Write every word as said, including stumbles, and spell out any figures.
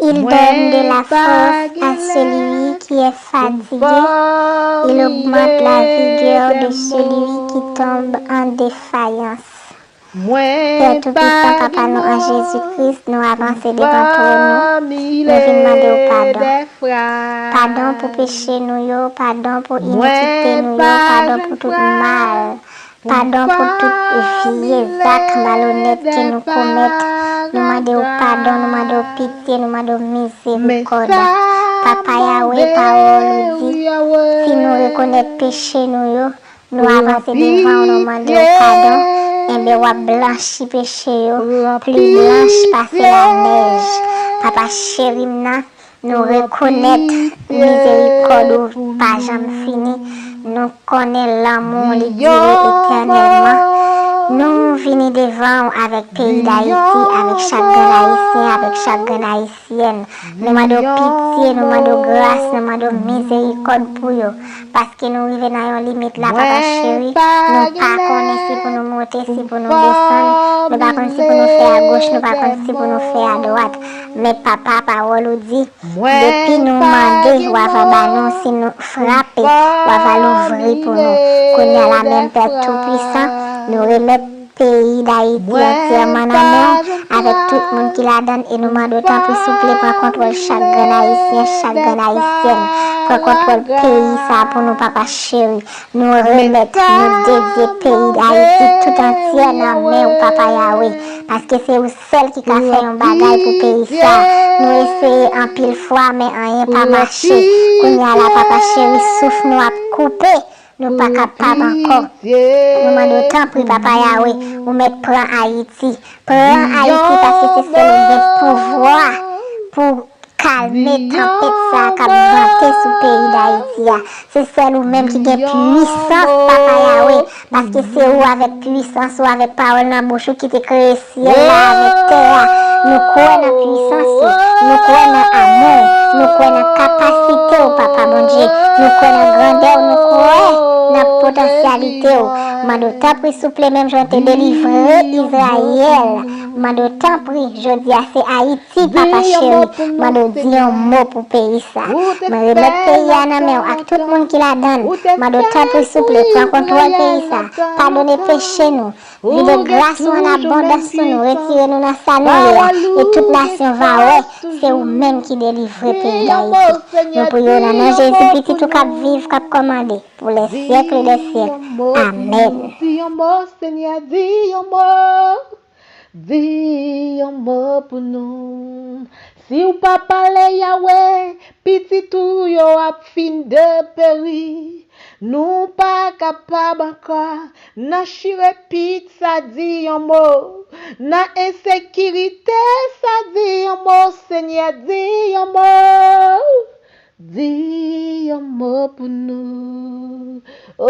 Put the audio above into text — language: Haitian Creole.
Il donne de la force à celui qui est fatigué, il augmente la vigueur de celui qui tombe en défaillance. Pè Toupisan, Papa nou an Jezi Kris, nou avanse devan twòn ou, nou vin mande w padon. Padon pou peche nou yo, padon pou inikite nou yo, padon pou tout mal. Padon pou tout vye zak malonèt ke nou komèt. Nou mande w padon, nou mande w pitye, nou mande w mizerikòd. Papa Yawe, pawòl ou di, si nou rekonèt peche nou yo, nou avanse devan w, nou mande w padon, enben w ap blanchi peche yo pli blanch pase lanèj. Papa cheri m nan, nou rekonèt mizerikòd ou pa janm fini. Nou konnen lanmou w li dire etènèlman. Nou vini devan w avèk peyi Dayiti, avèk chak grenn Ayisyen, avèk chak grenn Ayisyèn. Nou mande w pitye, nou mande w gras, nou mande w mizerikòd pou yo. Paske nou rive nan yon limit la, papa cheri, nou pa konnen si pou nou monte, si pou nou desann, nou pa konn si pou nou fè agoch, nou pa konn si pou nou fè adwat. Men papa, pawòl ou di, depi nou mande, w ava ba nou, si nou frape, w ava louvri pou nou. Kounye a la menm, Pè Toupisan, nou remèt peyi Dayiti antyèman nan men w, avèk tout moun ki ladan l, e nou mande w tanpri souple pran kontwòl chak grenn Ayisyen, chak grenn Ayisyèn. Pran kontwòl peyi sa a pou nou, papa cheri. Nou remèt, nou dedye peyi Dayiti tout antyè nan men w, papa Yawe, paske se ou sèl ki ka fè yon bagay pou peyi sa a. Nou eseye anpil fwa, men anyen pa mache. Kounye a la, papa cheri, souf nou ap koupe. Nou pa kapab ankò. Nou mande w tanpri, papa Yawe, ou mèt pran Ayiti. Pran Ayiti, paske se sèl ou gen pouvwa pou kalme tanpèt sa a k ap vante sou peyi Dayiti a. Se sèl ou menm ki gen pwisans, papa Yawe, paske se ou avèk pwisans ou, avèk pawòl nan bouch ou ki te kreye syèl la avèk tè a. Nou kwè nan pwisans ou, nou kwè nan amou w, nou kwè nan kapasite w, Papa Bondye, nou kwè nan grandè w, nou kwè nan potansyalite w. Mande w tanpri, souple, menm jan w te delivre Izrayèl. Mande w tanpri, jodi a se Ayiti, papa cheri. Mande w di yon mo pou peyi sa. Mwen remèt peyi a nan men w ak tout moun ki ladan l. Mande w tanpri, souple, pran kontwòl peyi sa. Padone peche nou. Vide gras ou an abondans sou nou, retire nou nan sa nou ye a, e tout nasyon va wè se ou menm ki delivre peyi Dayiti. Nou priye w nan non Jezi, pitit ou k ap viv, k ap kòmande pou lè syèk dè syèk. Amèn. Di yon mo, Senyè, di yon mo. Di yon mo pou nou. Si w pa pale, Yawe, pitit ou yo ap fin deperi. Nou pa kapab ankò. Nan chire pit sa, di yon mo. Nan ensekirite sa, di yon mo. Senyè, di yon mo. Di yon mo pou nou. Oh,